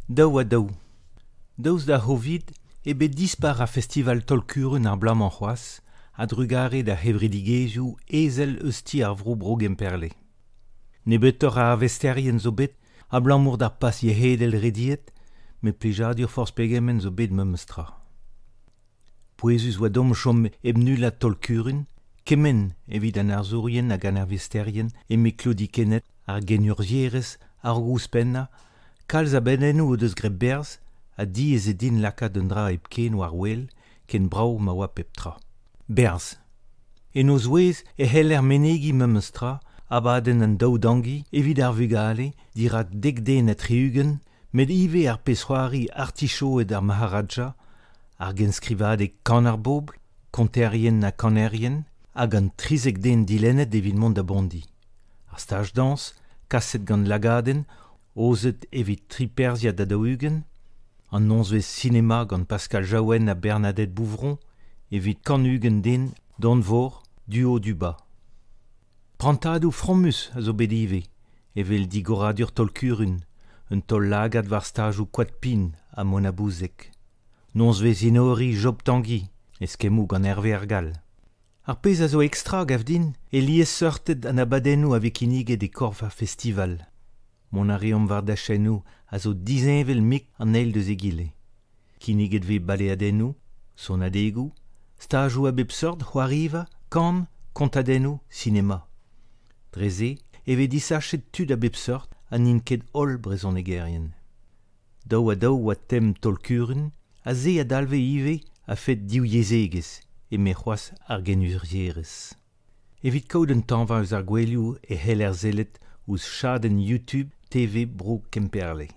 Daou ha daou. Daoust d'ar C'hovid eo bet dispar ar festival Taol Kurun ar bloaz-mañ c'hoazh, a-drugarez d'ar c'hevredigezhioù ezel eus Ti ar Vro Bro Gemperle. Nebeutoc'h a arvesterien zo bet abalamour d'ar pas yec'hedel rediet, met plijadur forzh pegement zo bet memes tra. Pouezus oa deomp chom hep nullañ Taol Kurun, kement evit an arzourien hag an arvesterien eme Claudie Kennet, ar genurzhierez a-raok ouzhpennañ, Kalz a benennoù o deus graet berzh ha diaes eo din lakaat un dra hepken war wel ken brav ma oa pep tra. Berzh. En o zouez e c'heller menegiñ memes tra abadenn an daou Dangi evit ar vugale dirak dek den ha tri-ugent met ivez ar pezh-c'hoari Artichaod ar Maharadja, ar genskrivadeg Kan ar Bobl, konterien ha kanerien, hag an 13 den dilennet evit mont da Bondi. Ar staj dañs, kaset gant Lagadenn, aozet evit tri perzhiad ha daou-ugent, an nozvezh sinema gant Pascal Jaouen ha Bernadette Bouvron evit 120 den Donvor, Duo Duba. Prantadoù fromus a zo bet ivez, evel digoradur Taol Kurun, un taol-lagad war stajoù Koad-Pin ha Mona Bouzeg. Nozvezh enoriñ Job Tanguy, eskemmoù gant Herve ar Gall. Ar pezh a zo ekstra, gav din, eo liesseurted an abadennoù a vez kinniget e korf ar festival. Mont a reomp war dachennoù a zo disheñvel-mik an eil deus egile. Kinniget 'vez baleadennoù, sonadegoù, stajoù a bep seurt, c'hoariva, kan, kontadennoù, sinema. Dre-se e vez disachet tud a bep seurt ha n'int ket holl brezhonegerien. Daou-ha-daou oa tem Taol Kurun ha se a dalvez ivez a-fet divyezhegezh eme c'hoazh ar genurzhierez. Evit kaout un tañva eus ar gouelioù e c'heller sellet ouzh chadenn YouTube TV Bro Kemperle.